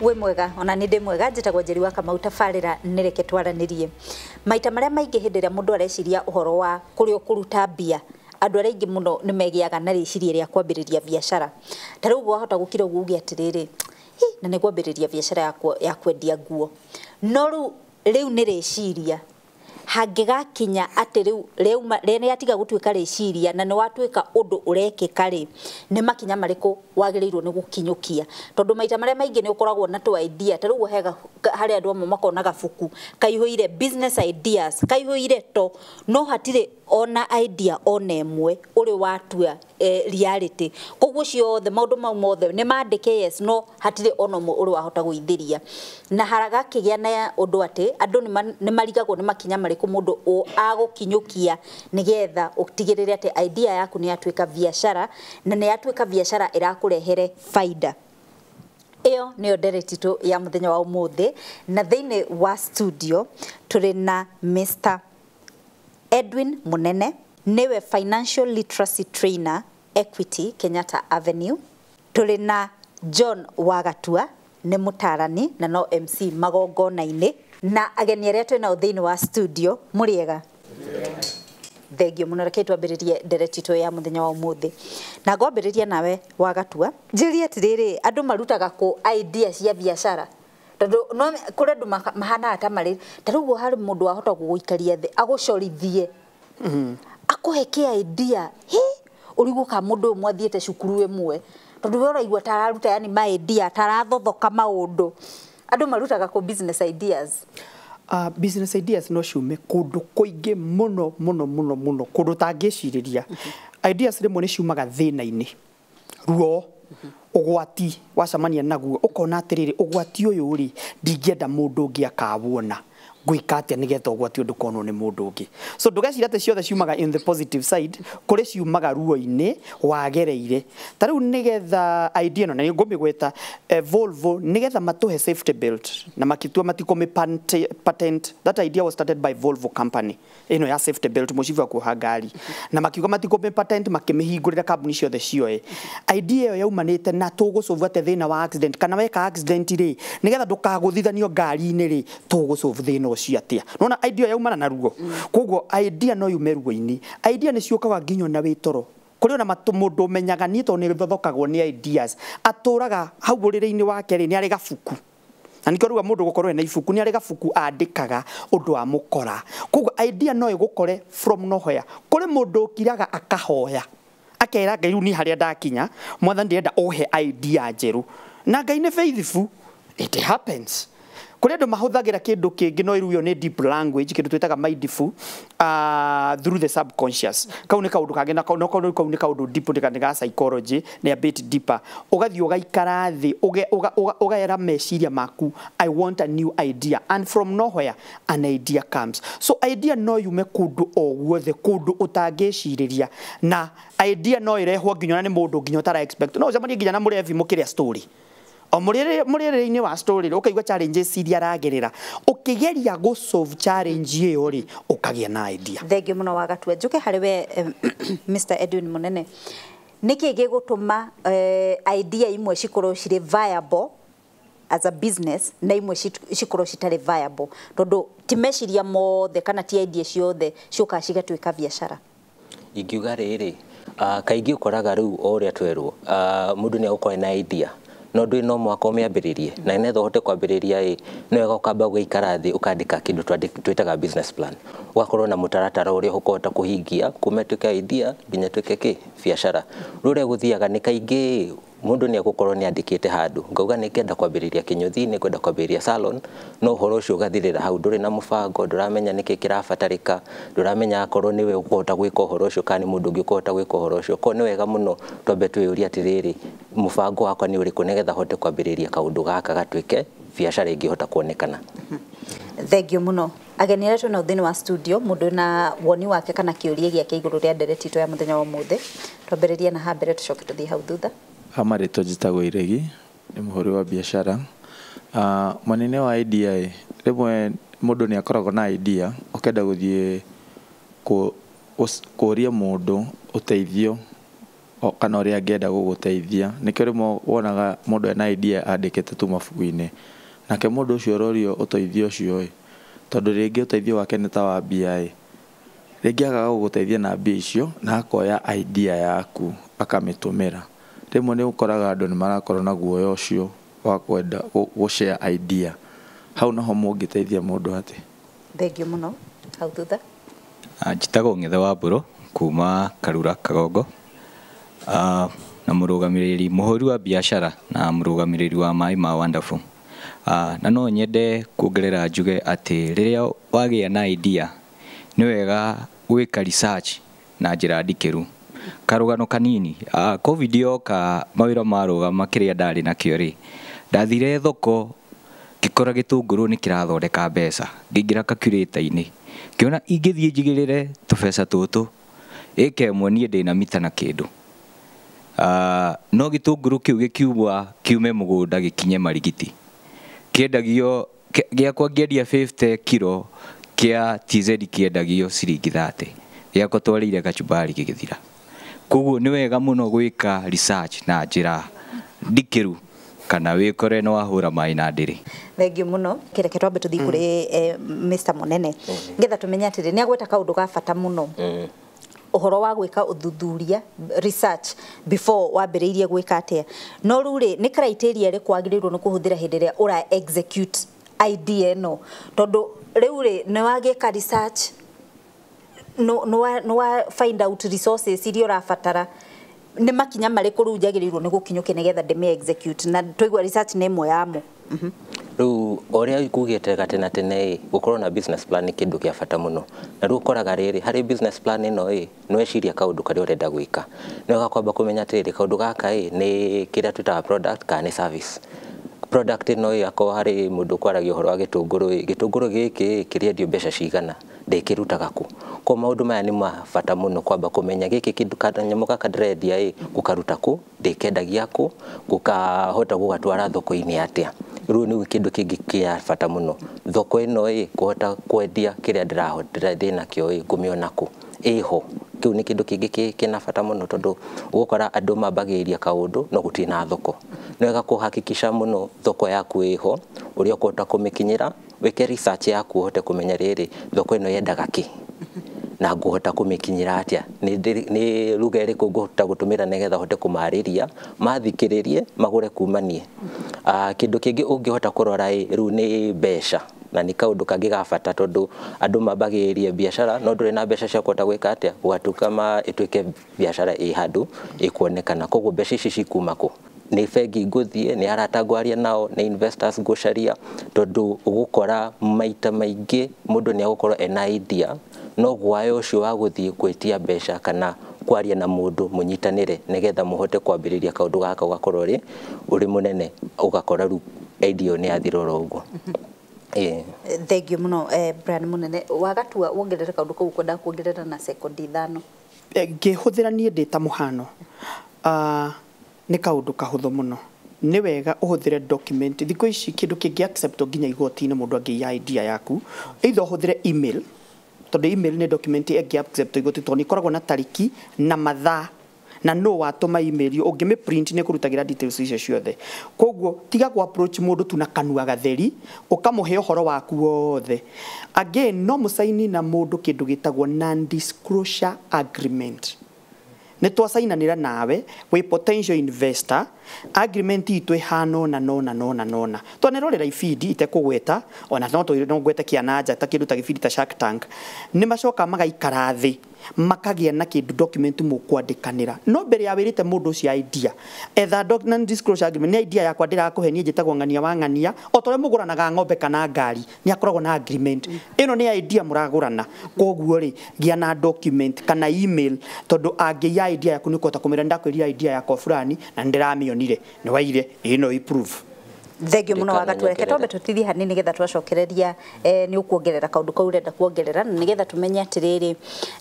Wĩ mwega? Ona nĩ ndĩ mwega. Njĩtagwo Njeri wa Kamau. Tabarĩra nĩ Reke Twaranĩrie. Maita marĩa maingĩ, hĩndĩ ĩrĩa mũndũ areciria ũhoro wa kũrĩa ũkũruta mbia, andũ arĩa aingĩ mũno nĩ megĩaga na rĩciria rĩa kwambĩrĩria biacara. Ta rĩu wahota gũkira ũguo uge atĩrĩrĩ, "Hi, na nĩ ngwambĩrĩria biacara ya kwendia nguo." No rĩu nĩ rĩciria hangĩgakinya atĩ rĩu rĩauma rĩatiga gũtuĩka rĩciria na nĩ watuĩka ũndũ ũrekĩka rĩ, nĩ makinya marĩkũ wagĩrĩirwo nĩ gũkinyũkia? Tondũ maita marĩa maingĩ nĩ ũkoragwo na tũ idea. Ta rĩu hega harĩ andũ amwe makona gabuku kaihũire business ideas, kaihũire to no hatirĩ ona idea ona ĩmwe ũrĩ watua reality. Koguo ciothe maũndũ mau mothe nĩ mandĩke, yes, no hatirĩ ona ũmwe ũrĩ wahota gũithĩria. Na haragakĩgĩa na ũndũ atĩ andũ nĩ marigagwo nĩ makinya marĩkũ mũndũ agũkinyũkia nĩgetha ũtigĩrĩre atĩ idea yaku nĩ yatuĩka biacara, na nĩ yatuĩka biacara ĩrakũrehere faida. Ĩyo nĩyo ndereti itũ ya mũthenya wa ũmũthĩ. Na thĩinĩ wa studio tũrĩ na Mr Edwin Munene, nĩwe financial literacy trainer, Equity, Kenyatta Avenue. Tũrĩ na John Wagatua, nĩ mũtarani na no MC magongona-inĩ, na ageni arĩa twĩ nao thĩinĩ wa studio. Mũrĩega? Thengio mũno. Reke twambĩrĩrie ndereti itũ ya mũthenya wa ũmũthĩ, na ngwambĩrĩria nawe Wagatua. Njĩrie atĩrĩrĩ, andũ marutaga kũ idea cia biacara? Tondũ no kũrĩ andũ mahanaga ta marĩ ta rĩu harĩ mũndũ wahota gũgũikaria thĩ, agũcorithie, akũhe kĩ idea, hi ũrigwo ka mũndũ ũyũ mwathiĩte cukuru ĩmwe, tondũ we ũraigua ta araruta yani ma idea ta arathothoka maũndũ. Andũ marutaga kũ business ideas? Business ideas no ciume kũndũ kũingĩ mũno mũno mũno mũno, kũndũ ũtangĩcirĩria. Ideas rĩmwe nĩ ciumaga thĩna-inĩ, ruo, ũgwati wacemania naguo, ũkona atĩrĩrĩ, ũgwati ũyũ rĩ, ndingĩenda mũndũ ũngĩ akawona, ngwĩka atĩa nĩgetha ũgwati ũyũ ndũkonwo nĩ mũndũ ũngĩ? So ndũgeciria atĩ ciothe ciumaga in the positive side. Kũrĩ ciumaga ruo-inĩ wagereire. Ta rĩu nĩgetha idea ĩno, na nĩ ngũmĩgweta, Volvo, nĩgetha matũhe safety belt na makitua matikũmĩ patent. That idea was started by Volvo company, ĩno ya safety belt, mũcibi wa kuoha ngari, na makiuga matikũmĩ patent, makĩmĩhingũrĩra kambuni ciothe cioe. Idea ĩyo yaumanĩte na tũgũsolve atĩa thĩna wa accident, kana weka accident rĩ, nĩgetha ndũkagũthithanio ngari-inĩ rĩ, tũgũsolve thĩna ũcio atĩa? Nona idea ĩyo yaumana na ruo. Koguo idea no yume ruo-inĩ. Idea nĩ ciũkaga nginya ona wĩ toro. Kũrĩ ona matũ mũndũ ũmenyaga niĩ tondũ nĩ thothokagwo nĩ ideas, atũraga hau ũrĩrĩ-inĩ wake rĩ, nĩ arĩ gabuku, na nikĩo ruga mũndũ gũkorwo ena ibuku, nĩ arĩ gabuku andĩkaga ũndũ wa mũkora. Koguo idea no ĩgũkore from nowhere. Kũrĩ mũndũ ũkiraga akahoya, akera Ngai, "Rĩu niĩ harĩa ndakinya, Mwathani, ndĩrenda ũhe idea njerũ," na Ngai nĩ faithful, it happens. Kũrĩ andũ mahũthagĩra kĩndũ kĩngĩ, no rĩu ĩyo nĩ deep language, kĩndũ twĩtaga mindful, through the subconscious. Kau nĩ kaũndũ kangĩ, na kau no kau nĩ kaũndũ deep, nĩ ga psychology, nĩ a bit deeper. Ũgathiĩ ũgaikara thĩ, ũgera meciria maku, "I want a new idea," and from nowhere an idea comes. So idea no yume kũndũ o guothe, kũndũ ũtangĩcirĩria, na idea no ĩrehwo nginya ona nĩ mũndũ nginya ũtara expect. No ũcemanie nginya na mũrebi mũkĩrĩa story, o mũrĩrĩ-inĩ wa story ũkaigua challenges iria aragerera, ũkĩgeria gũ solve challenge ĩyo rĩ, ũkagĩa na idea. Thengio mũno, Wagatua. Njuke harĩ we, Mr Edwin Munene. Nĩkĩ gĩgũtũma idea imwe cikorwo cirĩ viable as a business na imwe cikorwo citarĩ viable? Tondũ ti meciria mothe kana ti idea ciothe ciũkaga cigatuĩka biacara. Ingiuga rĩrĩ, kaingĩ ũkoraga rĩu o ũrĩa twerwo, mũndũ nĩ agũkorwo na idea, no ndũĩ no mũhaka ũmĩambĩrĩrie, na nĩgetha ũhote kwambĩrĩria ĩ, nĩ wega ũkamba gũikara thĩ ũkandĩka kĩndũ twĩtaga business plan, ũgakorwo na mũtaratara ũrĩa ũkũhota kũhingia kuma ĩtuĩke idea nginya ĩtuĩke kĩ biacara. Rĩu ũrĩa gũthiaga nĩ kaingĩ mũndũ nĩ egũkorwo nĩ andĩkĩte handũ, ngauga nĩ ngenda kwambĩrĩria kĩnyũthi, nĩ ngwenda kwambĩrĩria salon, no ũhoro ũcio ũgathirĩra hau. Ndũrĩ na mũbango, ndũramenya nĩkĩ kĩrabatarĩka, ndũramenya akorwo nĩwe ũkũhota gwĩka ũhoro ũcio kana nĩ mũndũ ũngĩ ũkũhota gwĩka ũhoro ũcio. Koguo nĩ wega mũno twambe twĩyũrie atĩrĩrĩ, mũbango wakwa nĩ ũrĩkũ nĩgetha hote kwambĩrĩria kaũndũ gaka gatuĩke biacara ĩngĩhota kuonekana? Thengio mũno, ageni arĩa twĩnao thĩinĩ wa studio. Mũndũ na woni wake kana kĩũria gĩake igũrũ rĩa ndereti itũ ya mũthenya wa ũmũthĩ. Twambĩrĩrie na ha mbere, tũcoke tũthiĩ hau thutha. Ha marĩtwa njĩtagwo Iregi, nĩ mũhũri wa biacara. Mwena-inĩ wa idea ĩ, rĩmwe mũndũ nĩ akoragwo na idea, ũkenda gũthiĩ kũria mũndũ ũteithio. kana ũrĩa angĩenda gũgũteithia. Nĩkĩo rĩmwe wonaga mũndũ ena idea andĩkĩte tu mabuku-inĩ, nake mũndũ ũcio ũrorio ũteithio ũcio ĩ, tondũ rĩngĩ ũteithio wake nĩ ta wa mbia ĩ, rĩngĩ akaga gũgũteithia na mbia icio na akoya idea yaku akamĩtũmĩra. Rĩmwe nĩ ũkoraga andũ nĩ marakorwo na guoya ũcio wa kwenda gũ share idea. Hau naho mũngĩteithia mũndũ atĩa? Thengiũ mũno. Hau thutha. Njĩtagwo Ng'ethe wa Mbũrũ kuma Karura Kagongo, na mũrũgamĩrĩri mũhũri wa biacara na mũrũgamĩrĩri wa maĩ ma Wonderful. Na no nyende kuongerera njuge atĩ rĩrĩa wagĩa na idea nĩ wega gwĩka research na njĩra ndikĩru. Karũgano kanini, COVID yoka mawĩra marũgama kĩrĩa ndarĩ nakĩo rĩ, ndathire thoko ngĩkora gĩtũngũrũ nĩ kĩrathondeka mbeca, ngĩingĩra calculator-inĩ ngĩona ingĩthiĩ njigĩrĩre tũbeca tũtũ ĩka ĩmwe niĩ ndĩna mita na kĩndũ. No gĩtũngũrũ kĩu gĩkiuma kiume mũgũnda gĩkinye marigiti kĩendagio gĩakwa ngĩendia 50 kilo kĩa TZ kĩendagio ciringi 30, gĩakwa twarĩire kachumbari gĩgĩthira. Koguo nĩ wega mũno gwĩka research na njĩra ndikĩru kana wĩkore nĩ wahũra maĩ na ndĩrĩ. Thengiũ mũno. Kĩreke twambe tũthiĩ kũrĩ Mr. Mũnene ngetha tũmenye atĩrĩ, nĩ agweta kaũndũ ga bata mũno, ũhoro wa gwĩka ũthuthuria research before wambĩrĩirie gwĩka atĩa. No rĩu rĩ, nĩ criteria ĩrĩkũ wagĩrĩirwo nĩ kũhũthĩra hĩndĩ ĩrĩa ũra execute idea ĩno? Tondũ rĩu rĩ, nĩ wagĩka research, nĩ wa find out resources iria ũrabatara, nĩ makinya marĩkũ rĩu njagĩrĩirwo nĩ gũkinyũkia nĩgetha ndĩmĩ execute? Na twaigua research nĩ ĩmwe yamo. Rĩu ũrĩa kugĩte gatene tene ĩ, gũkorwo na business plan nĩ kĩndũ kĩa bata mũno. Na rĩu ũkoraga rĩrĩ, harĩ business plan ĩno ĩ, nĩ weciria kaũndũ karĩa ũrenda gwĩka, nĩ wega kwamba kũmenya atĩrĩrĩ, kaũndũ gaka ĩ nĩ kĩrĩa twĩtaga product kana nĩ service. Product ĩno ĩ, akorwo harĩ mũndũ ũkwaragia ũhoro wa gĩtũngũrũ ĩ, gĩtũngũrũ gĩkĩ ĩ kĩrĩendio mbeca cigana, ndĩkĩrutaga kũ? Koguo maũndũ maya nĩ ma bata mũno, kwamba kũmenya gĩkĩ kĩndũ kanyamũ gaka ndĩrendia ĩ, ngũkaruta kũ, ndĩkendagia kũ, ngũkahota gũgatwara thoko-inĩ atĩa. Rĩu nĩ kĩndũ kĩngĩ kĩa bata mũno. Thoko ĩno ĩ, kũhota kwendia kĩrĩa ndĩ nakĩo ĩ, ngũmĩona kũ, ĩho. Kĩu nĩ kĩndũ kĩngĩ kĩna bata mũno, tondũ ũgũkora andũ mambagĩrĩria kaũndũ no gũtirĩ na thoko. Nĩ wega kũhakikisha mũno thoko yaku ĩho, ũrĩa ũkũhota kũmĩkinyĩra, wĩke research yaku ũhote kũmenya rĩrĩ, thoko ĩno yendaga kĩ na ngũhota kũmĩkinyĩra atĩa, nĩ lugha ĩrĩkũ ngũhota gũtũmĩra nĩgetha hote kũmarĩria mathikĩrĩrie magũre kuma niĩ. Kĩndũ kĩngĩ ũngĩhota kũrora ĩ, rĩu nĩ mbeca, na nĩ kaũndũ kangĩ ga bata, tondũ andũ mambagĩrĩria biacara no ndũrĩ na mbeca cia kũhota gwĩka atĩa, gũgatuĩka ma ĩtuĩke biacara ĩ handũ ĩkuonekana. Koguo mbeca ici cikuma kũ? Nĩ bengi ngũthiĩ, nĩ arata ngwaria nao, nĩ investors ngũcaria? Tondũ ũgũkora maita maingĩ mũndũ nĩ agũkorwo ena idea, no guoya ũcio wa gũthiĩ gwĩtia mbeca kana kwaria na mũndũ mũnyitanĩre nĩgetha mũhote kwambĩrĩria kaũndũ gaka ũgakorwo ũrĩ mũnene, ũgakora rĩu idea ĩyo nĩ yathira oro ũguo. Thengiũ mũno, Brian Mũnene. Wagatua wongerere kaũndũ kau ũkwendaga kuongerera na sekondi 5. Ngĩhũthĩra niĩ ndĩ ta mũhano, nĩ kaũndũ kahũthũ mũno. Nĩ wega ũhũthĩre document. Thikũ ici kĩndũ kĩngĩ accept nginya igoti-inĩ mũndũ angĩiya idea yaku, either ũhũthĩre email, tondũ email nĩ document ĩngĩ accept igoti, tondũ nĩ ĩkoragwo na tariki na mathaa na no watũma email ĩyo, ũngĩmĩ print nĩ ĩkũrutagĩra details icio ciothe. Koguo tiga kũ approach mũndũ tu na kanua gatheri ũkamũhe ũhoro waku wothe. Again, no mũcaini na mũndũ kĩndũ gĩtagwo non-disclosure agreement. Nĩ twacainanĩra nawe wĩ potential investor, agreement itũ ĩhana ũna nona nona nona. Twanerorera ibindi itekũgweta, ona no ngwete kĩananja ta kĩndũ ta gĩbindi ta Shark Tank, nĩ macoka magaikara thĩ makagĩa na kĩndũ document mũkwandĩkanĩra. No mbere ya wĩrĩte mũndũ ũcio idea, etha non disclosure agreement. Nĩ idea yakwa ndĩrakũhe niĩ, njĩtagwo ng'ania wa ng'ania, o ta ũrĩa mũgũranaga ng'ombe kana ngari nĩ akoragwo na agreement. Ĩno nĩ idea mũragũrana, koguo rĩ, gĩa na document kana email, tondũ angĩiya idea yaku nĩ ũkũhota kũmĩra nĩndakwĩrire idea yakwa fulani na nĩndĩramĩonire, nĩ waire ĩno i proof. Thengiũ mũno. Wagatua, reke twambe tũtithie hanini nĩgetha twacokereria nĩ ũkuongerera kaũndũ kau ũrenda kuongerera, na nĩgetha tũmenye atĩrĩrĩ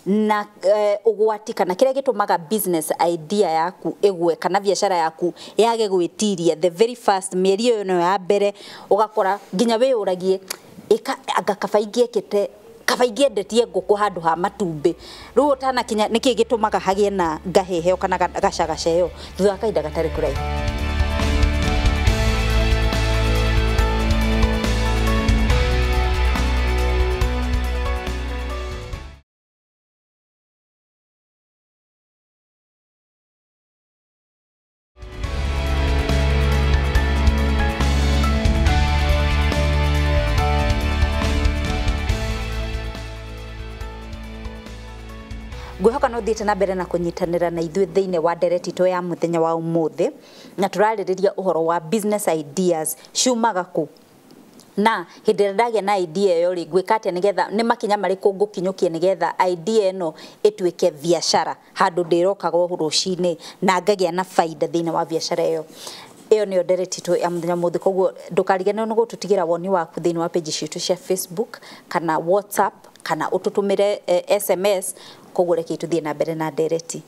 na ũgwati kana kĩrĩa gĩtũmaga business idea yaku ĩgwe kana biacara yaku yage gwĩtiria the very first mĩeri ĩyo ĩno ya mbere, ũgakora nginya wĩyũragie ĩka anga kaba ingĩekĩte. Kaba ingĩendetie ngũkũ handũ ha matumbĩ. Rĩu ũtanakinya nĩkĩ gĩtũmaga hagĩe na ngahĩheo kana gacagaca ĩyo thutha wa kahinda gatarĩ kũraihu. Ngwĩhoka no thiĩte na mbere na kũnyitanĩra na ithuĩ thĩinĩ wa ndereti itũ ya mũthenya wa ũmũthĩ, na tũrarĩrĩria ũhoro wa business ideas ciumaga kũ, na hĩndĩ ĩrĩa ndagĩa na idea ĩyo rĩ, ngwĩka atĩa nĩgetha nĩ makinya marĩkũ ngũkinyũkia nĩgetha idea ĩno ĩtuĩke biacara handũ ndĩrokaga rũcinĩ na ngagĩa na baida thĩinĩ wa biacara ĩyo. Ĩyo nĩyo ndereti itũ ya mũthenya mũthĩ. Koguo ndũkariganĩrwo nĩ gũtũtigĩra woni waku thĩinĩ wa page citũ cia Facebook kana WhatsApp kana ũtũtũmĩre SMS. Koguo reke tũthiĩ na mbere na ndereti.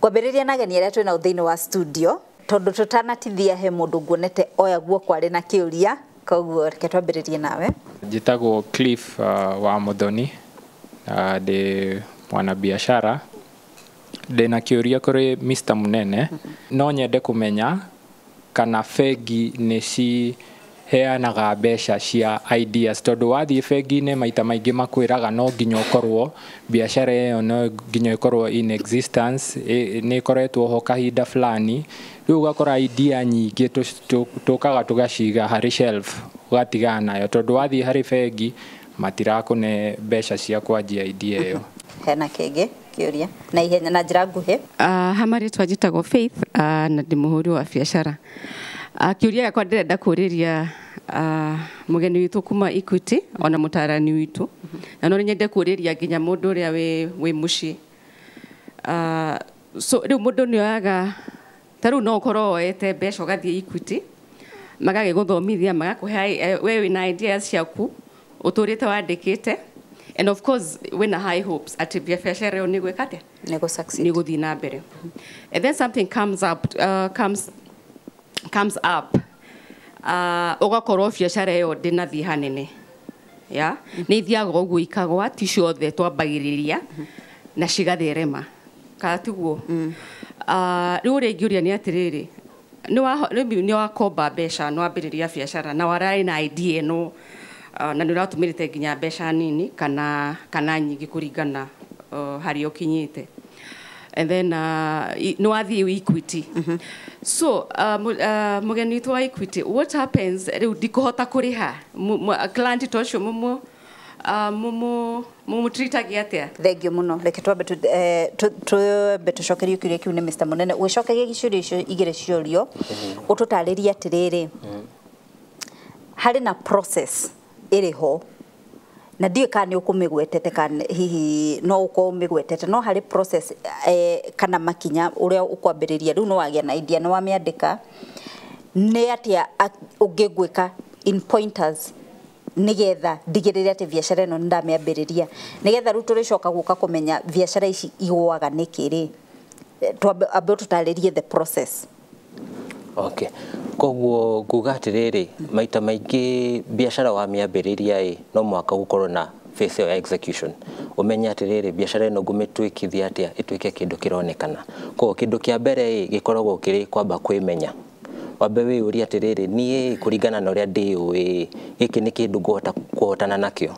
Ngwambĩrĩria na ageni arĩa twĩnao thĩinĩ wa studio, tondũ tũtanatithia he mũndũ nguonete oya guoko arĩ na kĩũria, koguo reke twambĩrĩrie nawe. Njĩtagwo Cliff wa Muthoni, ndĩ mwanabiashara. Ndĩna kĩũria kũrĩ Mr. Munene. No nyende kũmenya kana bengi nĩ ciheanaga mbeca cia ideas, tondũ wathiĩ bengi-inĩ maita maingĩ makwĩraga no nginya ũkorwo biacara ĩyo no nginya ĩkorwo in existence, nĩ ĩkoretwo ho kahinda fulani. Rĩu ũgakora idea nyingĩ tũkaga tũgaciga harĩ shelf ũgatigana nayo, tondũ wathiĩ harĩ bengi matirakũne mbeca cia kwanjia idea ĩyo. Hena kĩngĩ kĩũria na ihenya na njĩra nguhĩ. Ha marĩtwa njĩtagwo Faith, na ndĩ mũhũri wa biacara. Kĩũria gĩakwa ndĩrenda kũrĩria mũgeni witũ kuma Equity ona mũtarani witũ, na no nyende kũrĩria nginya mũndũ ũrĩa wĩ mũciĩ. So rĩu mũndũ nĩ oyaga ta rĩu no ũkorwo woete mbeca ũgathiĩ Equity magagĩgũthomithia magakũhe we wĩna ideas ciaku ũtũrĩte wandĩkĩte, and of course wĩna high hopes atĩ biacara ĩyo nĩ gwĩka atĩa, nĩ gũ succeed, nĩ gũthiĩ na mbere. And then something comes up comes up ũgakorwo biacara ĩyo ndĩnathiĩ hanene, ya nĩ ithiaga ũguo ikagwa, ti ciothe twambagĩrĩria na cigatherema, kana tiguo? Rĩu ũrĩa ingĩũria nĩ atĩrĩrĩ, nĩ wakomba mbeca nĩ wambĩrĩria biacara na wararĩ na idea ĩno, na nĩ ũratũmĩrĩte nginya mbeca nini kana nyingĩ kũringana harĩa ũkinyĩte, and then nĩ wathiĩ Equity. So mũgeni witũ wa Equity, what happens rĩu ndikũhota kũrĩha client ta ũcio mũmũtritagia atĩa? Thengiũ mũno. Reke twambe tũcokerie kĩũria kĩu nĩ Mr. Munene. Ũgĩcokeria ciũria icio igĩrĩ ciorio, ũtũtarĩrie atĩrĩrĩ, harĩ na process ĩrĩ ho na ndiũĩ kana nĩ ũkũmĩgwetete kana hihi no ũkorwo ũmĩgwetete, no harĩ process kana makinya ũrĩa ũkwambĩrĩria. Rĩu nĩ wagĩa na idea, nĩ wamĩandĩka, nĩ atĩa ũngĩgwĩka in pointers nĩgetha ndigĩrĩre atĩ biacara ĩno nĩ ndamĩambĩrĩria, nĩgetha rĩu tũrĩcoka gũka kũmenya biacara ici igũaga nĩkĩ rĩ, twambe ũtũtarĩrie the process. Okay. Koguo nguga atĩrĩrĩ, maita maingĩ biacara wamĩambĩrĩria ĩ no mũhaka gũkorwo na phase ĩyo ya execution. Ũmenye atĩrĩrĩ, biacara ĩno ngũmĩtuĩkithia atĩa ĩtuĩke kĩndũ kĩronekana. Koguo kĩndũ kĩa mbere ĩ gĩkoragwo kĩrĩ kwamba kwĩmenya. Wambe wĩyũrie atĩrĩrĩ, niĩ kũringana na ũrĩa ndĩũĩ, gĩkĩ nĩ kĩndũ ngũhota kũhotana nakĩo.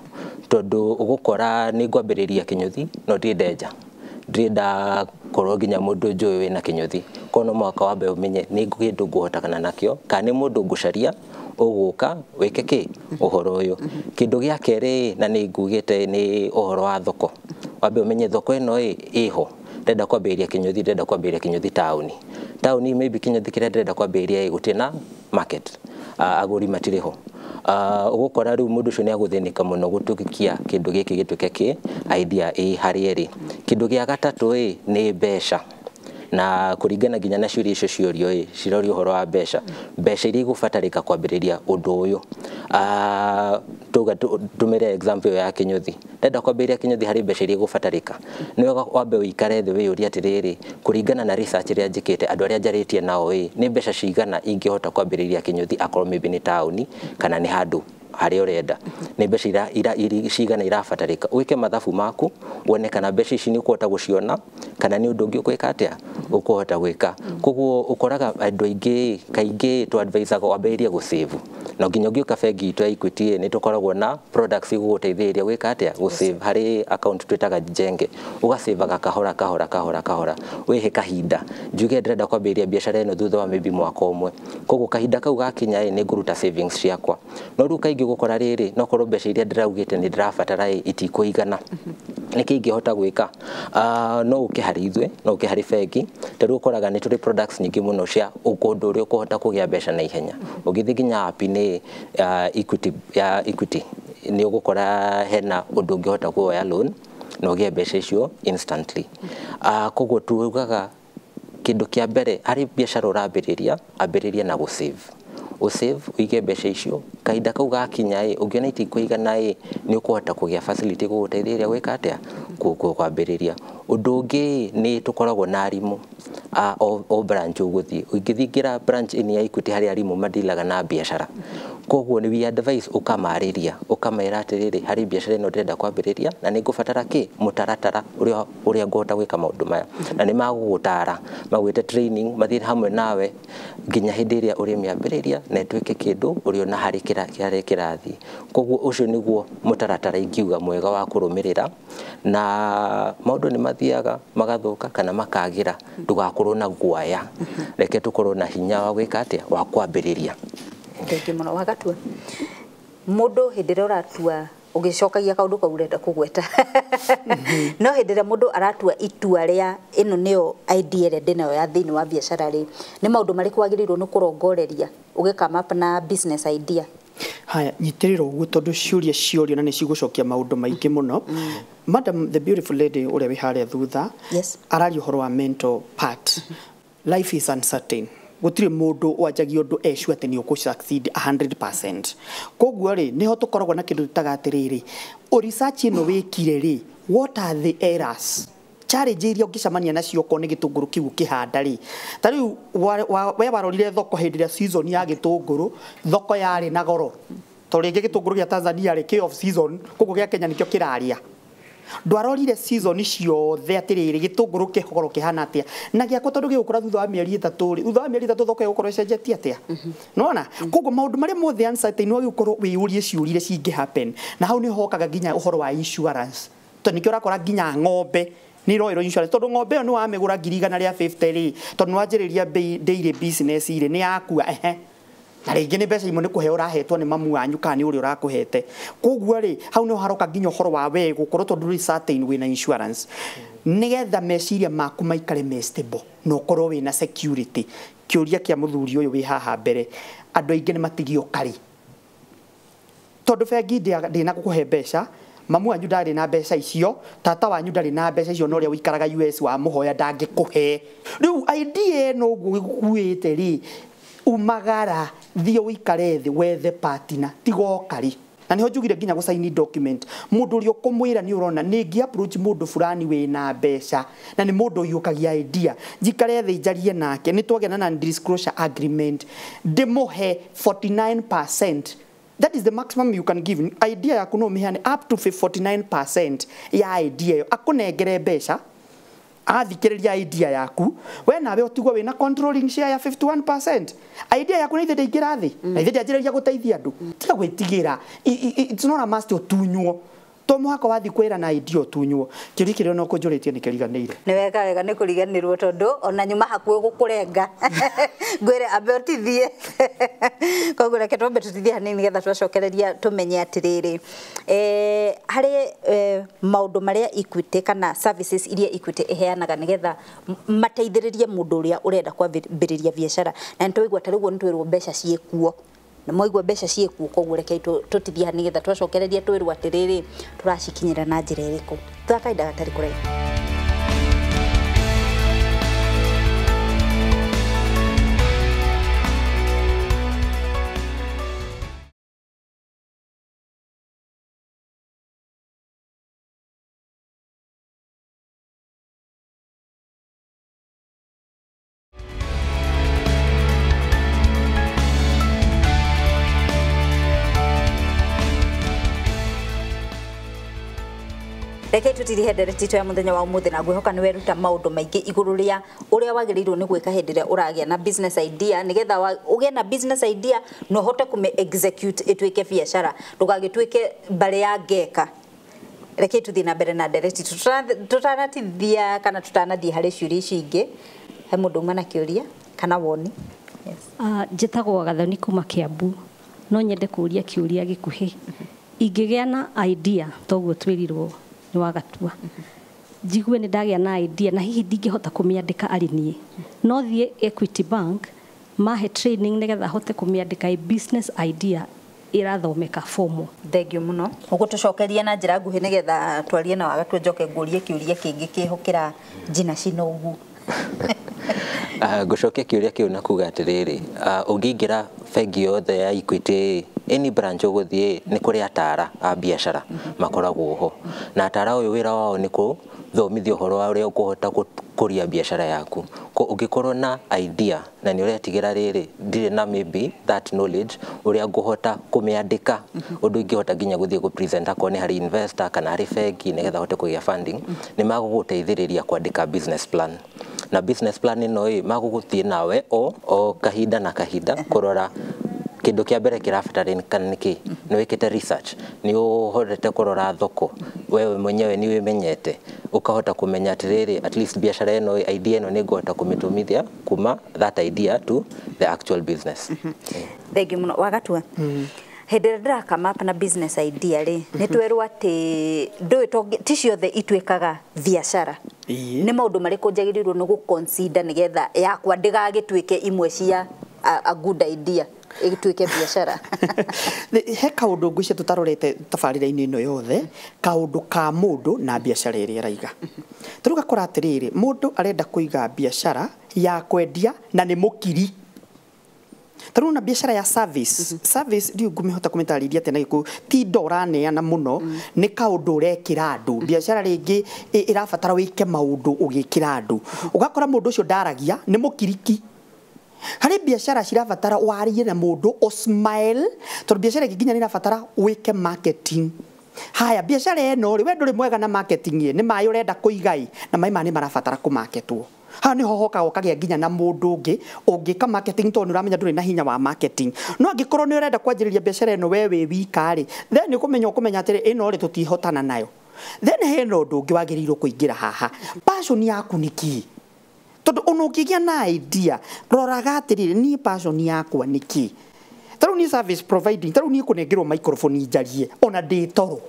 Tondũ ũgũkora nĩ ngwambĩrĩria kĩnyũthi no ndirĩ ndenja, ndĩrenda korwo nginya mũndũ njũĩ wĩna kĩnyũthi. Koguo no mũhaka wambe ũmenye nĩ kĩndũ ngũhotana nakĩo kana nĩ mũndũ ngũcaria ũgũka wĩke kĩ ũhoro ũyũ. Kĩndũ gĩa kerĩ na nĩ ngugĩte nĩ ũhoro wa thoko. Wambe ũmenye thoko ĩno ĩ ĩho, ndĩrenda kwambĩrĩria kĩnyũthi, ndĩrenda kwambĩrĩria kĩnyũthi taũni. Taũni maybe kĩnyũthi kĩrĩa ndĩrenda kwambĩrĩria ĩ gũtirĩ na market, agũri matirĩ ho. Ũgũkora rĩu mũndũ ũcio nĩ agũthĩnĩka mũno gũtuĩkia kĩndũ gĩkĩ gĩtuĩke kĩ idea ĩ harĩa ĩrĩ. Kĩndũ gĩa gatatũ ĩ nĩ mbeca, na kũringana nginya na ciũria icio ciorio ĩ cirorio ũhoro wa mbeca, mbeca iria igũbatarĩka kwambĩrĩria ũndũ ũyũ. Tuga tũmĩre example ya kĩnyũthi, ndenda kwambĩrĩria kĩnyũthi harĩ mbeca iria igũbatarĩka, nĩ wega wambe ũikare thĩ wĩyũrie atĩrĩrĩ, kũringana na research ĩrĩa njĩkĩte, andũ arĩa njarĩtie nao ĩ nĩ mbeca cigana ingĩhota kwambĩrĩria kĩnyũthi akorwo maybe nĩ taũni kana nĩ handũ harĩa ũrenda, nĩ mbeca cigana irabatarĩka, wĩke mathabu maku wone kana mbeca ici nĩ ũkũhota gũciona kana nĩ ũndũ ũngĩ ũkwĩka atĩa ũkũhota gwĩka. Koguo ũkoraga andũ aingĩ kaingĩ tũ advisaga wambĩrĩrie gũ save, na nginya ũngĩũka bengi itũ ya Equity nĩ tũkoragwo na products igũgũteithĩrĩria gwĩka atĩa gũ save harĩ account twĩtaga Jenge, ũgasevaga kahora kahora kahora kahora, wĩhe kahinda, njuge ndĩrenda kwambĩrĩria biacara ĩno thutha wa maybe mwaka ũmwe, koguo kahinda kau gakinya nĩ ngũruta savings ciakwa. No rĩu kaingĩ ũgũkora rĩrĩ no korwo mbeca iria ndĩraugĩte nĩ ndĩrabatara itikũigana, nĩkĩ ingĩhota gwĩka? No ũke harĩ ithuĩ, no ũke harĩ bengi, ta rĩu ũkoraga nĩ tũrĩ products nyingĩ mũno cia ũndũ ũrĩa ũkũhota kũgĩa mbeca na ihenya. Ũngĩthiĩ nginya app-inĩ Equity ya Equity nĩ ũgũkora hena ũndũ ũngĩhota kuoya loan na ũgĩe mbeca icio instantly. Koguo tugaga kĩndũ kĩa mbere harĩ biacara ũrambĩrĩria, ambĩrĩria na gũ save, ũsave ũige mbeca icio, kahinda kau gakinya ĩ ũngĩona itikũigana ĩ nĩ ũkũhota kũgĩa facility gũgũteithĩrĩria gwĩka atĩa kwambĩrĩria. Ũndũ ũngĩ nĩ tũkoragwo na arimũ o branch ũgũthiĩ, ũngĩthiĩ branch ĩno ya Equity harĩ arimũ madilaga na biacara, koguo nĩ we advice ũkamarĩria ũkamera atĩrĩrĩ harĩ biacara ĩno ndĩrenda kwambĩrĩria na nĩ ngũbatara kĩ mũtaratara ũrĩa ngũhota gwĩka maũndũ maya, na nĩ magũgũtara magwĩte training mathiĩ hamwe nawe nginya hĩndĩ ĩrĩa ũrĩmĩambĩrĩria na ĩtuĩke kĩndũ ũrĩona harĩ harĩa kĩrathiĩ. Koguo ũcio nĩguo mũtaratara ingiuga mwega wa kũrũmĩrĩra, na maũndũ nĩ mathiaga magathũka kana makagĩra, ndũgakorwo na guaya, reke tũkorwo na hinya wa gwĩka atĩa wa kwambĩrĩria. Thengiũ mũno. Wagatua mũndũ hĩndĩ ĩrĩa ũratua ũgĩcokagia kaũndũ kau ũrenda kũgweta, no hĩndĩ ĩrĩa mũndũ aratua itua rĩa ĩno nĩyo idea ĩrĩa ndĩnayo ya thĩinĩ wa biacara rĩ, nĩ maũndũ marĩkũ wagĩrĩirwo nĩ kũrongoreria ũgĩ come up na business idea? Haya, nyitĩrĩra ũguo tondũ ciũria ciorio na nĩ cigũcokia maũndũ maingĩ mũno. Madam the beautiful lady ũrĩa wĩ harĩa thutha, yes, araria ũhoro wa mental part. Life is uncertain, gũtirĩ mũndũ wanjagia ũndũ ecua atĩ nĩ ũkũ succeed 100%. Koguo rĩ nĩho tũkoragwo na kĩndũ tũtaga atĩrĩrĩ, research ĩno wĩkire rĩ, what are the errors, challenge iria ũngĩcemania nacio okorwo nĩ gĩtũngũrũ kĩu ũkĩhanda rĩ. Ta rĩu we warorire thoko hĩndĩ ĩrĩa season ya gĩtũngũrũ thoko yarĩ na goro, tondũ rĩngĩ gĩtũngũrũ gĩa Tanzania rĩ kĩ off season, koguo gĩa Kenya nĩkĩo kĩrarĩa. Ndwarorire season ciothe atĩrĩrĩ gĩtũngũrũ kĩhoro kĩhana atĩa na gĩakwa tondũ gĩgũkũra thutha wa mĩeri ĩtatũ rĩ, thutha wa mĩeri ĩtatũ thoko ĩgũkorwo ĩcenjetie atĩa, nĩwona? Koguo maũndũ marĩa mothe uncertain wagĩkorwo wĩyũrie ciũria iria cingĩ happen, na hau nĩho hokaga nginya ũhoro wa insurance, tondũ nĩkĩo ũrakora nginya ng'ombe nĩ iroerwo insurance, tondũ ng'ombe ĩyo nĩ wamĩgũra 150,000 rĩ, tondũ nĩ wanjĩrĩria dairy business rĩ, nĩ yakua ehe, na rĩngĩ nĩ mbeca imwe nĩ kũheo ũrahetwo nĩ mamu wanyu kana nĩ ũrĩa ũrakũhete. Koguo rĩ hau nĩho haroka nginya ũhoro wa we gũkorwo tondũ ndũrĩ certain wĩna insurance, nĩgetha meciria maku maikare me stable na ũkorwo wĩna security. Kĩũria kĩa mũthuri ũyũ wĩ haha mbere, andũ aingĩ nĩ matigio karĩ tondũ bengi ndĩna gũkũhe mbeca, mamu wanyu ndarĩ na mbeca icio, tata wanyu ndarĩ na mbeca icio, na ũrĩa ũikaraga US wa mũhoya ndangĩkũhe. Rĩu idea ĩno ũguo ĩgũkuĩte rĩ, umagara thiĩ ũikare thĩ wethe partner, tiga ũkarĩ. Na nĩho njugire nginya gũcaini document, mũndũ ũrĩa ũkũmwĩra nĩ ũrona nĩ ngĩ approach mũndũ fulani wĩna mbeca na nĩ mũndũ ũiyũkagia idea, njikare thĩ njarie nake, nĩ twagĩa na disclosure agreement, ndĩmũhe 49%. That is the maximum you can give. Idea yaku no ũmĩheane up to 49% ya idea ĩyo, akũnengere mbeca athikĩrĩria idea yaku, we nawe ũtigwo wĩna controlling share ya 51%. Idea yaku nĩ ithe ndĩingĩra thĩ na ithe ndĩanjĩrĩria gũteithia andũ. Tiga gwĩtigĩra, it's not a must ũtunywo, to mũhaka wathiĩ kwĩra na idea ũtunywo. Kĩũria kĩrĩa no kũnjũrĩtie nĩ kĩriganĩire. Nĩ wega wega nĩ kũriganĩrwo tondũ ona nyuma hakuhĩ gũkũrenga ngwĩre ambe ũtithie. Koguo reke twambe tũtithie hanini nĩgetha twacokereria tũmenye atĩrĩrĩ, harĩ maũndũ marĩa Equity kana services iria Equity ĩheanaga nĩgetha mateithĩrĩrie mũndũ ũrĩa ũrenda kwambĩrĩria biacara. Na nĩ twaigua ta rĩu nĩ twĩrwo mbeca ciĩkuo, na mwaigua mbeca ciĩkuo, koguo reke tũtithie hanini nĩgetha twacokereria twĩrwo atĩrĩrĩ tũracikinyĩra na njĩra ĩrĩkũ. Thutha kahinda gatarĩ kũraihu. Reke tutirihe ndereti ya muthenya wa umuthi na ngwihoka ni weruta maundu maingi iguru ria uria wagiriirwo ni gwika hindi ria uragia na business idea nigetha ugie na business idea no hote kume execute ituike biashara ndugagituike mbare ya ngeka. Reke tuthie na mbere na ndereti tutanatithia kana tutanathie hari ciũria ici ingĩ. He mũndũ uma na kĩũria kana woni? Yes. Njĩtagwo Gathoni kuma Kiambu. No nyende kũũria kĩũria gĩkuhĩ. Ingĩgĩa na idea toguo twĩrirwo nĩ Wagatua, njigue nĩ ndagĩa na idea na hihi ndingĩhota kũmĩandĩka arĩ niĩ, no thiĩ Equity Bank mahe training nĩgetha hote kũmĩandĩka ĩ business idea ĩrathomeka formal. Thengiũ mũno. Ũgũtũcokeria na njĩra nguhĩ nĩgetha twarie na Wagatua njoke ngũrie kĩũria kĩngĩ kĩho kĩra njina cina ũguo. Ngũcokia kĩũria kĩu na kuga atĩrĩrĩ, ũngĩingĩra bengi yothe ya Equity, any branch ũgũthiĩ nĩ kũrĩ atara a biacara makoragwo ho, na atara ũyũ wĩra wao nĩ kũthomithia ũhoro wa ũrĩa ũkũhota gũkũria biacara yaku. Ko ũngĩkorwo na idea na nĩ ũretigĩra rĩrĩ ndirĩ na maybe that knowledge ũrĩa ngũhota kũmĩandĩka ũndũ ingĩhota nginya gũthiĩ gũ present akorwo nĩ harĩ investor kana harĩ bengi nĩgetha hote kũgĩa funding, nĩ magũgũteithĩrĩria kwandĩka business plan. Na business plan ĩno ĩ magũgũthiĩ nawe o kahinda na kahinda kũrora kĩndũ kĩa mbere kĩrabatarĩkana nĩkĩ, nĩ wĩkĩte research, nĩ ũhotete kũrora thoko, wewe mwenyewe nĩ wĩmenyete, ũkahota kũmenya atĩrĩrĩ at least biacara ĩno idea ĩno nĩ ngũhota kũmĩtũmithia kuma that idea to the actual business. Thengiũ mũno Wagatua. Hĩndĩ ĩrĩa ndĩra up na business idea rĩ, nĩ twerwo atĩ ndũĩ ti ciothe ituĩkaga biacara. Nĩ maũndũ marĩkũ njagĩrĩirwo nĩ gũ consider nĩgetha yakwa ndĩgagĩtuĩke imwe cia a good idea ĩgĩtuĩke biacara? He kaũndũ ngwĩciria tũtarorete tabarĩra-inĩ ĩno yothe, kaũndũ ka mũndũ na biacara ĩrĩa araiga. Ta rĩu ũgakora atĩrĩrĩ, mũndũ arenda kũiga biacara ya kwendia na nĩ mũkiri. Ta rĩu na biacara ya service, service ndiũ ngũmĩhota kũmĩtarĩria atĩa na Gĩkũyũ, ti indo ũraneana mũno, nĩ kaũndũ ũrekĩra andũ. Biacara rĩngĩ ĩrabatara wĩke maũndũ ũgĩkĩra andũ. Ũgakora mũndũ ũcio ndaragia, nĩ mũkiriki. Harĩ biacara cirabatara warie na mũndũ o smile, tondũ biacara ĩngĩ nginya nĩ ĩrabatara wĩke marketing. Haya biacara ĩno rĩ, we ndũrĩ mwega na marketing ĩ, nĩ maĩ ũrenda kũiga ĩ, na maĩ maya nĩ marabatara kũmaketwo. Haha nĩho hokaga ũkagĩa nginya na mũndũ ũngĩ ũngĩka marketing tondũ nĩ ũramenya ndũrĩ na hinya wa marketing. No angĩkorwo nĩ ũrenda kwanjĩrĩria biacara ĩno we wĩ wika rĩ, then nĩ ũkũmenya atĩrĩ ĩno rĩ tũtihotana nayo. Then hena ũndũ ũngĩ wagĩrĩirwo kũingĩra haha. Passion yaku nĩ kĩĩ? Tondũ ona ũngĩgĩa na idea, roraga atĩrĩrĩ niĩ passion yakwa nĩ kĩĩ? Ta rĩu niĩ service providing, ta rĩu niĩ kũnengerwo microphone njarie ona ndĩ toro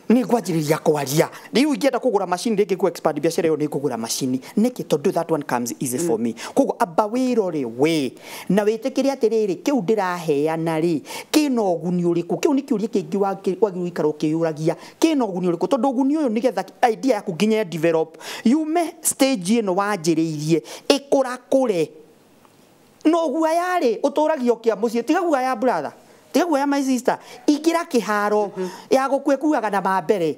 nĩ ngwanjĩrĩria kwaria. Rĩu ingĩenda kũgũra macini rĩngĩ kũ expand biacara ĩyo nĩ ngũgũra macini. Nĩkĩ? Tondũ that one comes easy for me. Koguo amba wĩrore we na wĩtĩkĩre atĩrĩrĩ kĩu ndĩraheana rĩ kĩna ũguni ũrĩkũ? Kĩu nĩ kĩũria kĩngĩ wagĩrĩirwo gũikara ũkĩyũragia, kĩna ũguni ũrĩkũ? Tondũ ũguni ũyũ nĩgetha idea yaku nginya develop yume stage ĩno wanjĩrĩirie ĩkũrakũre. No guaya rĩ ũtũragio kĩa mũciĩ, tiga guaya brother, tiga guaya my sister, ingĩra kĩharo ya gũkua ĩkuaga na ma mbere.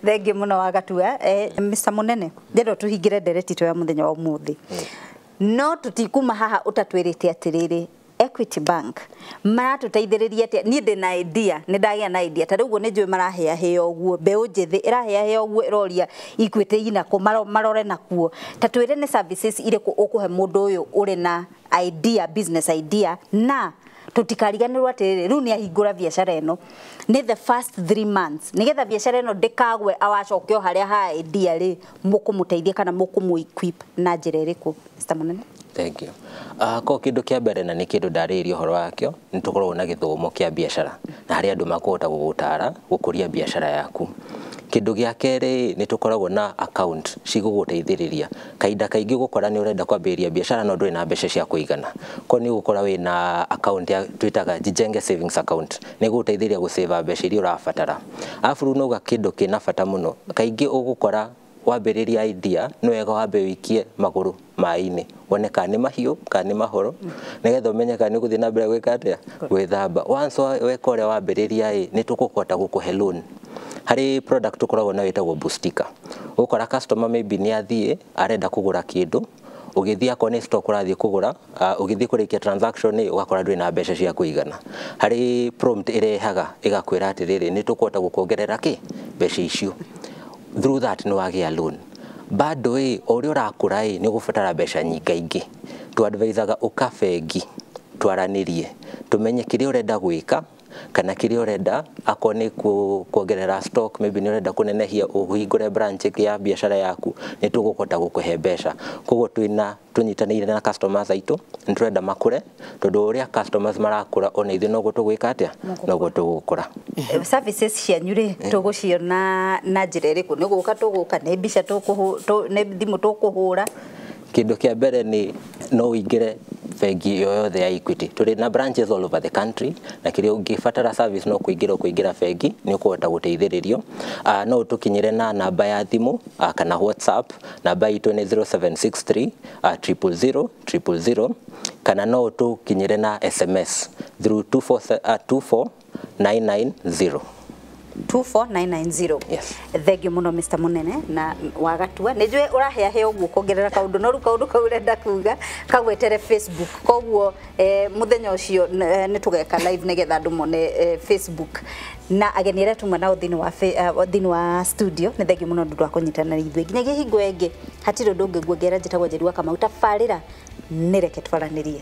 Thengiũ mũno Wagatua. Mr. Munene, ndĩrenda tũhingĩre ndereti ya mũthenya wa ũmũthĩ. No tũtikuma haha ũtatwĩrĩte atĩrĩrĩ, Equity Bank maratũteithĩrĩria atĩa? Niĩ ndĩ na idea, nĩ ndagĩa na idea. Ta rĩu ũguo nĩ njũĩ marahĩahĩa ũguo, mbeũ njĩthĩ ĩrahĩahĩa ũguo ĩroria Equity inakũ, marore nakuo. Ta twĩre nĩ services irĩkũ ũkũhe mũndũ ũyũ ũrĩ na idea, business idea, na tũtikariganĩrwo atĩrĩrĩ, rĩu nĩ ahingũra biacara ĩno nĩ the first 3 months nĩgetha biacara ĩno ndĩkagwe awacoke o harĩa ha idea rĩ, mũkũmũteithia kana mũkũmũ equip na njĩra ĩrĩkũ? Mr. Munene. Thank you. Ko kĩndũ kĩa mbere na nĩ kĩndũ ndarĩirie ũhoro wakĩo, nĩ tũkoragwo na gĩthomo kĩa biacara na harĩa andũ makũhota gũgũtara gũkũria biacara yaku. Kĩndũ gĩa kerĩ nĩ tũkoragwo na account cigũgũteithĩrĩria. Kahinda kaingĩ ũgũkora nĩ ũrenda kwambĩrĩria biacara no ndũrĩ na mbeca cia kũigana. Ko nĩ ũgũkora wĩna account ya twĩtaga Jijenge savings account, nĩ ĩgũgũteithĩrĩria gũsave mbeca iria ũrabatara. Arabu rĩu nauga kĩndũ kĩna bata mũno, kaingĩ ũgũkora wambĩrĩria idea nĩ wega wambe ũikie magũrũ maĩ-inĩ wone kana nĩ mahiũ kana nĩ mahoro, nĩgetha ũmenye kana nĩ ũgũthiĩ na mbere gwĩka atĩa, gwĩthamba. Once weka ũrĩa wambĩrĩria ĩ, nĩ tũkũhota gũkũhe loan. Harĩ product tũkoragwo nayo ĩtagwo Boostika. Ũgũkora customer maybe nĩ athiĩ arenda kũgũra kĩndũ, Ũgĩthiĩ akorwo nĩ stock ũrathiĩ kũgũra, ũgĩthiĩ kũrĩkia transaction ĩ, ũgakora ndũrĩ na mbeca cia kũigana. Harĩ prompt ĩrehaga ĩgakwĩra atĩrĩrĩ, nĩ tũkũhota gũkuongerera kĩ mbeca icio. Through that nĩ wagĩa loan. Bado ĩ, o ũrĩa ũrakũra ĩ, nĩ ũgũbatara mbeca nyingaingĩ. Tũadvisaga ũka bengi twaranĩrie, tũmenye kĩrĩa ũrenda gwĩka kana kĩrĩa ũrenda, akorwo nĩ kuongerera stock, maybe nĩ ũrenda kũnenehia ũhingũre branch ya biacara yaku, nĩ tũgũkota gũkũhe mbeca. Koguo twĩna tũnyitanĩire na customers aitũ, nĩ tũrenda makũre, tondũ ũrĩa customers marakũra ona ithuĩ noguo tũgwĩka atĩa, noguo tũgũkũra. Services cianyu rĩ, tũgũciona na njĩra ĩrĩkũ? Nĩ gũka tũgũka, nĩ mbica nĩ thimũ tũkũhũra? Kĩndũ kĩa mbere nĩ no ũingĩre bengi yoyothe ya Equity. Tũrĩ na branches all over the country, na kĩrĩa ũngĩbatara service no kũingĩra ũkũingĩra bengi, nĩ ũkũhota gũteithĩrĩrio. No ũtũkinyĩre na namba ya thimũ kana WhatsApp. Namba itũ nĩ 0763 000 000, kana no ũtũkinyĩre na SMS through 24990. 24990. Yes. Thank you muno Mr. Munene na Wagatua. Nĩ njũĩ ũraheahea ũguo kuongerera kaũndũ, no rĩu kaũndũ kau ũrenda kuga kagwetere Facebook. Koguo mũthenya ũcio nĩ tũgeka live nĩgetha andũ mone Facebook. Na ageni arĩa tuma nao thĩinĩ wa studio, nĩ thengiũ mũno nĩ ũndũ wa kũnyitanĩra ithuĩ. Nginyagia hingo ĩngĩ, hatirĩ ũndũ ũngĩ nguongerera. Njĩtagwo Njeri wa Kamau, tabarĩra nĩ Reke Twaranĩrie.